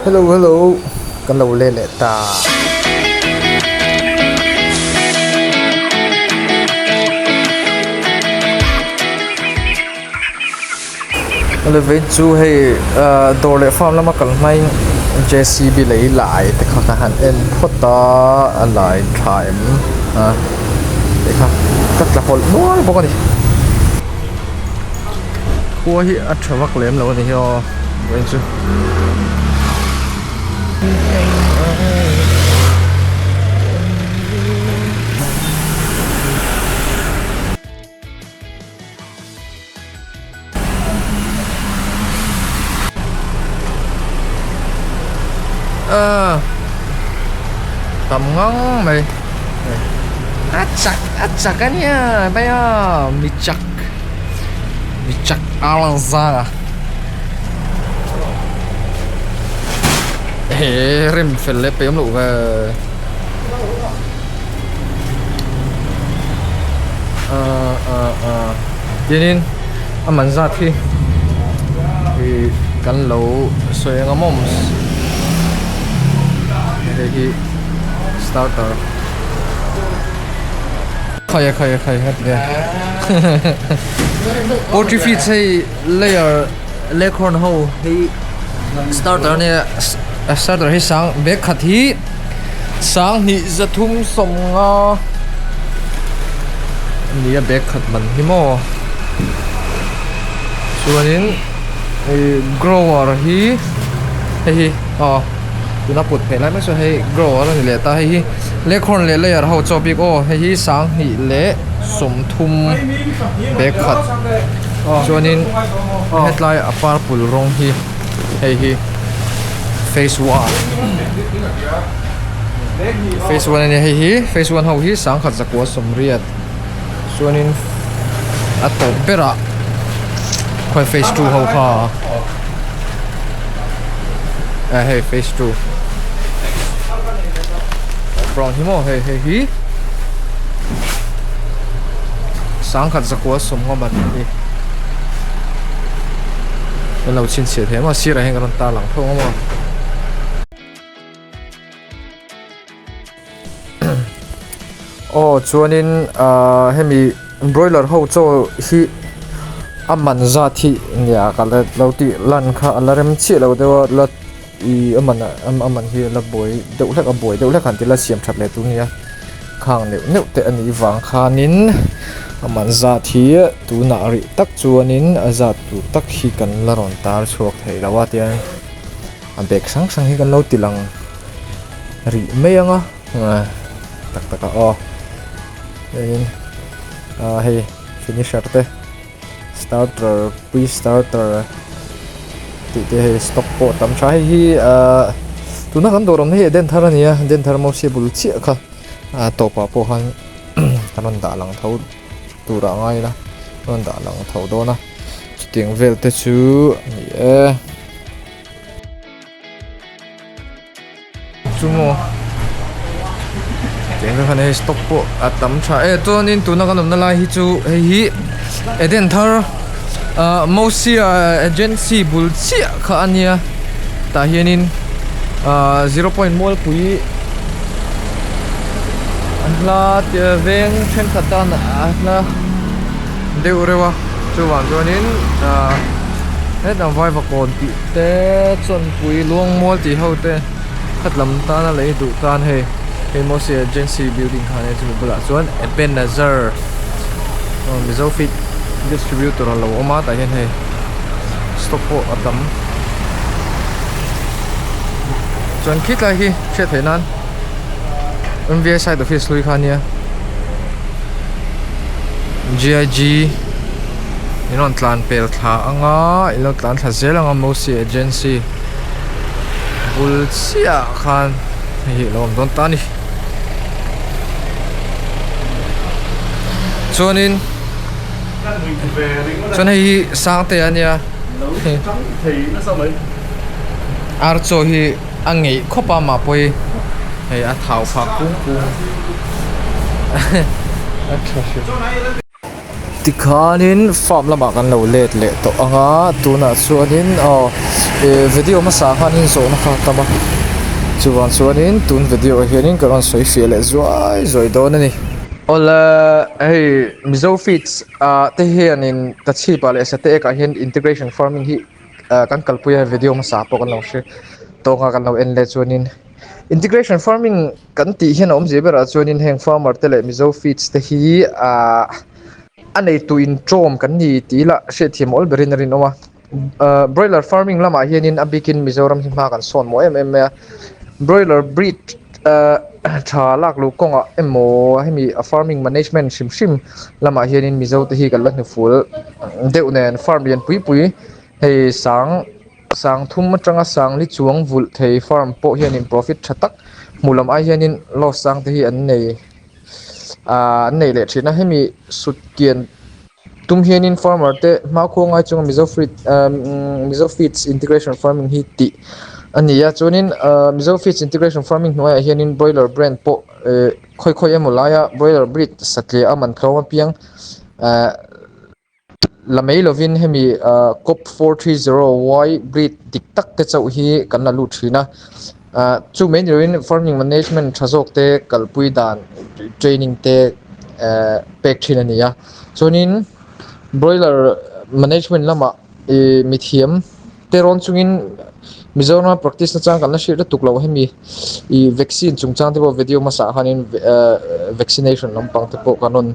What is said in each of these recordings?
Hello hello kan lo let leh ta. Levein chu hei ahh dawr leh farm lama kal hmain J C B lei lai te kha ka han en phawt a a lai tha em a tih kha ka tla hawlh nual bawk a ni. Khua hi a tha vak lem lo a ni hi aw vawiin chu. Aa tam ngang mai a chak a chak a nia mai a mi chak mi chak a lang zang a he rem fel leh pem loh ve. Ahh ahh ahh tinin a man zat hi ih kan lo sawi ang a mawms hei hi starter khai a khai a khai a ti nge poultry feeds hei layer leghorn ho hei starter ania starter hi sang bag khat hi. Sanghnih zathum sawmnga a ni a bag khat man hi maw chuanin ih grower hi hei hi aw tuna put phei lai mek sawn hei grower a ni leh ta hei hi leghorn leh layer ho chaw bik aw hei hi sanghnih leh sawmthum bag khat chuanin hetlai a purple rawng hi. Hei hi phase one phase one ania hei hi phase one ho hi sangkhat zakua sawmriat chuanin a tawp berah khawi phase two ho kha a hei phase two brown hi maw hei hei hi sangkhat zakua sawmnga man hi. Kan lo chhinchhiah thei maw sirah hian kan rawn tar lang tho ang maw aw chuanin ahh hemi broiler ho chaw hi a man zat hi nia ka la lo tih lan kha a la rem chiah lo deuh a la ih a man a man hi a la buai deuh hlek a buai deuh hlek han ti ila siam that leh tur a nia. Khang neuh neuh te a nih vang khanin a man zat hi tunah rih tak chuanin a zat tur tak hi kan la rawn tar chhuak thei lo a tiang a bag hrang hrang hi kan lo ti lang rih mai ang a tak tak a aw chuanin ah hei finisher te starter pre starter tih te hei stock pawh tam tha hei hi ahh tuna kan dawr awmna hi Eden thar a ni a Eden thar mawsi bul chiah kha a tawpah pawh khan kan rawn dah lang tho tur ah ngai ila kan rawn dah lang tho dawn a chutiang vel te chu a ni e. Chu maw tiang te khan hei stock pawh a tam tha e chuanin tuna kan awmna lai hi chu hei hi Eden thar ah Mosia agency bul chiah kha a nia tah hianin ah zero point mualpui a hla veng thenkhat tan a hla deuh reuh a chuvang chuanin ah hetah vaivakawn tih te chawnpui luangmual tih ho te khat lam tana lei duh tan hei hei Mosia agency building kha ania chumi bulah chuan Ebenezer aw Mizo feed distributor a lo awm a tah hian hei stock pawh a tam chuan khitlai hi hriat theih nan M_V_I side office hlui kha ania G_I_G in rawn tlan pel thla ang a in lo tlan thla zel ang a Mosi agency bul chiah ah khan hei hi a lo awm dawn ta a ni chuanin chuan hei hi Sangtea ania ar chaw hi a ngeih khawp a mah pawh hi hei a thau phah kung kung a tha hrim. Tikhanin farm lamah kan lo let leh tawh ang a tunah chuanin aw ih video hmasa ah khanin zawhna kha a tam a chuvang chuanin tun video ah hianin ka rawn sawi fiah leh zuai zuai dawn a ni. Awle hei Mizo feeds ah te hianin Tachhip ah leh Sateek ah hian integration farming hi ah kan kalpui a video hmasa pawh kan lo hre tawng a kan lo en leh chuanin integration farming Kan tih hian a awmzia berah chuanin heng farmer te leh Mizo feeds te hi ahh a neitu intawm kan ni tih lah hriatthiam awl berin a rinawm a. Ahh broiler farming lamah hianin a bikin Mizoram hi hma kan sawn maw em em mai a. Broiler breed ahh tha lak luh kawngah emaw hemi a farming management hrim hrim lamah hianin Mizo te hi kan la hnuful deuh nen farm lian pui pui hei sang Sangthum atanga sangli chuang vulh thei farm pawh hianin profit tha tak hmuh lam ai hianin loss sang te hi an nei ahh an nei leh thin a hemi sut kian tum hianin farmer te hmakhua ngai chunga mizo feed ahh mizo feeds integration farming hi tih a ni a chuanin ahh mizo feeds integration farming hnuaiah hianin broiler brand pawh eh khawi khawi emaw laia broiler breed satliah a man tlawm apiang ahh. La mai lovin hemi ah cop 430 y breed dik tak te chauh hi kan la lut thin a ah chu mai ni lovin farming management tha zawk te kalpui dan training te eh pek thin a ni a chuanin broiler management lamah ih mithiam te rawn chungin Mizoram practice na chang kan la hriat lutuk lo hemi ih vaccine chungchang te pawh video hmasa ah khanin eh vaccination lampang te pawh kan rawn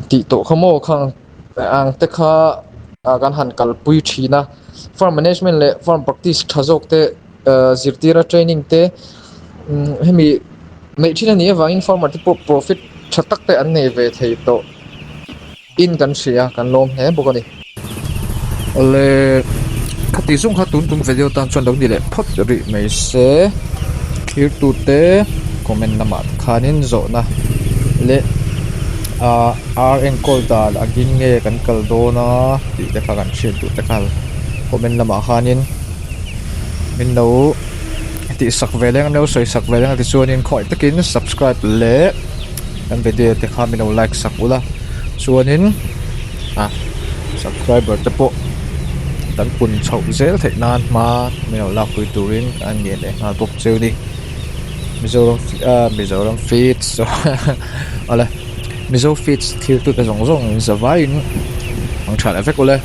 tih tawh kha maw khang ang te kha ah kan han kalpui thin a farm management leh farm practice tha zawk te eh zirtira training te umm hemi neih thin a nih avangin farmer te pawh profit tha tak te an nei ve thei tawh. In kan hria kan lawm hle bawk a ni. Awle khati zawng kha tun tum video tan chuan lo ni leh phawt rih mai se thirtu te comment lamah te khanin zawhna leh ah ar enkawl dan angin nge kan kal dawn a tih te kha kan hriat duh te kha comment lamah khanin min lo tihsak ve leng an lo sawi sak ve leng a tichuanin khawngaih takin subscribe leh. Kan video te kha min lo like sak ula chuanin ah subscriber te pawh kan pun chhoh zel theih nan hma min lo lak pui turin a ngen leh nghal bawk cheu ni Mizoram ah Mizoram feeds awle Mizo feeds thil tute zawng zawng in zavaiin ang tha leh vek ule.